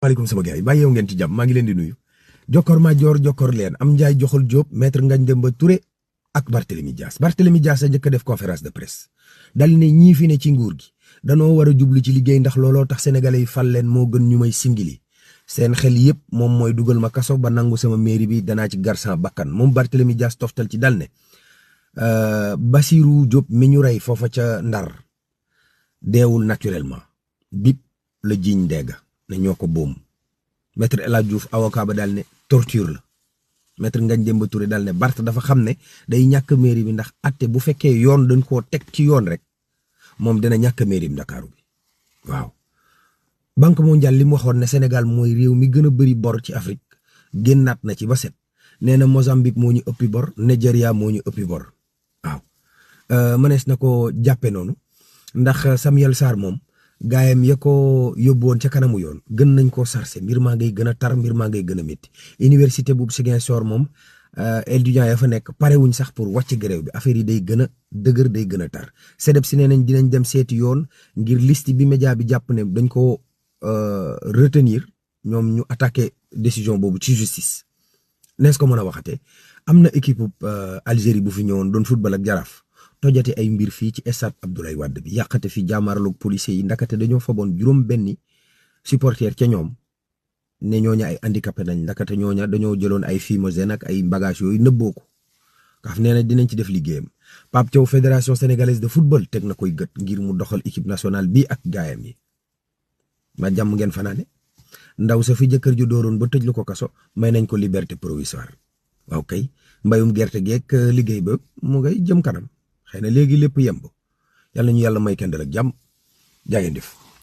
salaamaaleykum sama gars yi bàyyi yow ngeen ci jàmm maa ngi leen di nuyu Jokor Madior Jokor leen am Ndiaye Joxol Diop maître Ngagne Demba Touré ak Barthélémy Dias a njëkk a def conférence de presse dal ne ñii fi ne ci nguur gi danoo war a jublu ci liggéey ndax looloo tax sénégalais yi fal leen moo gën ñu may singili seen xel yëpp moom mooy dugal ma kaso ba nangu sama mairie bi danaa ci garsan bakkan moom Barthélémy Dias toftal ci dal ne Basirou Diop mi ñu rey foofa ca Ndar deewul naturellement bip la jiiñ dégg ne ñoo ko boom maître El Hadj Diouf avocat ba daal ne torture la maître Ngagne Demba Touré daal ne Barth dafa xam ne day ñàkk mairie bi ndax atte bu fekkee yoon dañ koo teg ci yoon rek moom dina ñàkk mairie bi Ndakaaru bi waaw. Banque mondiale li mu waxoon ne Sénégal mooy réew mi gën a bëri bor ci Afrique génnaat na ci ba set nee na Mozambique moo ñu ëppi bor Nigeria moo ñu ëppi bor waaw. mënees na ko jàppe noonu ndax Samuel Sarr moom gaayam ya ko yóbbu woon ca kanamu yoon gën nañ koo sarse mbir maa ngay gën a tar mbir maa ngay gën a métti université bu Ziguinchor moom étudiants ya fa nekk pare wuñ sax pour wàcc grève bi affaire yi day gën a dëgër day gën a tar CDEPS si nee nañ dinañ dem seeti yoon ngir liste bi média bi jàpp ne dañ ko retenir ñoom ñu attaqué décision boobu ci justice nees ko mën a waxatee am na équipe Algérie bu fi ñëwoon doon football ak Jaraaf tojate ay mbir fii ci stade Abdoulaye Wade bi yàqate fi jàmmaarloog policiers yi ndakate dañoo faboon juróom benni supporter ca ñoom ne ñooña ay handicapé nañ ndakate ñooña dañoo jëloon ay fumigène ak ay bagage yooyu nëbboo ko kaaf nee na dinañ ci def liggéeyam Pape Thiaw fédération sénégalaise de football teg na koy gët ngir mu doxal équipe nationale bi ak gaayam yi ma jàmm ngeen fanaane ndaw sa fi jëkkër ju dooroon ba tëj lu ko kaso may nañ ko liberté provisoire waaw kay mbayum gerte geek liggéey ba mu ngay jëm kanam xëy na léegi lépp yemb yàlla ñu yàlla may kenn dal ak jàmm jaa ngeen def